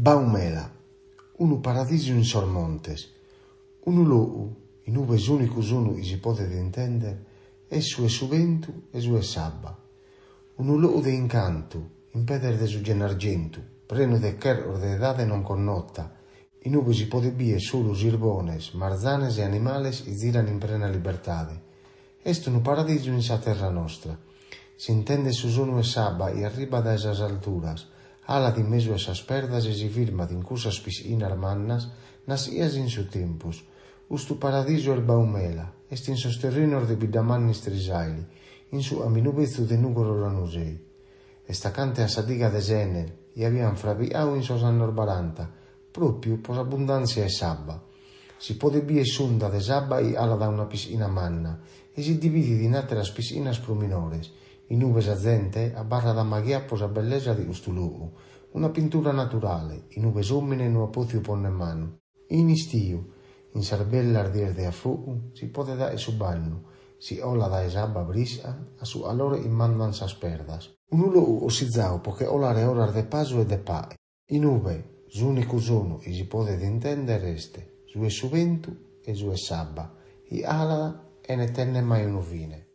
Baumela, unu paradisu in sos montes, unu logu in ube s'ùnicu sonu chi si podet intender est su 'e su bentu e su 'e s'abba. Unu logu de incantu in pedes de su Gennargentu, prenu de chercos de edade non connota, in ube si podet bider solu sirbones, marzanes e animales chi ziran in prena libertade. Est unu paradisu in sa terra nostra. S'intendet su sonu 'e s'abba chi arribat dae sas alturas, 'alat in mesu 'e sas perdas e si firmat in cussas pischinas mannas naschias in su tempus. Custu paradisu est Baumela, est in sos terrinos de Biddamanna Istrisaili, in su caminu betzu de Nùgoro Lanusei. Est acante a sa diga de s'Enel, chi abian frabicau in sos annos baranta, pròpiu pro s'abbundàntzia 'e s'abba. Si podet bider s'unda de s'abba chi 'alat a una pischina manna e si dividit in àteras pischinas prus minores, in ube sa zente abarrat ammaghià pro sa bellesa de custu logu, una pintura naturale in ube s'òmine no at pòtziu pònnere manu. In istiu, in sas bellas dies de afogu, si podet aer su bannu, si 'olat dae s'abba frisca a su calore chi mandan sas perdas. Unu logu cossizau pro che 'olare oras de pasu e de pache, in ube s'ùnicu sonu chi si podet intèndere est su 'e su bentu e su 'e s'abba chi 'alat chene tènnere mai unu fine.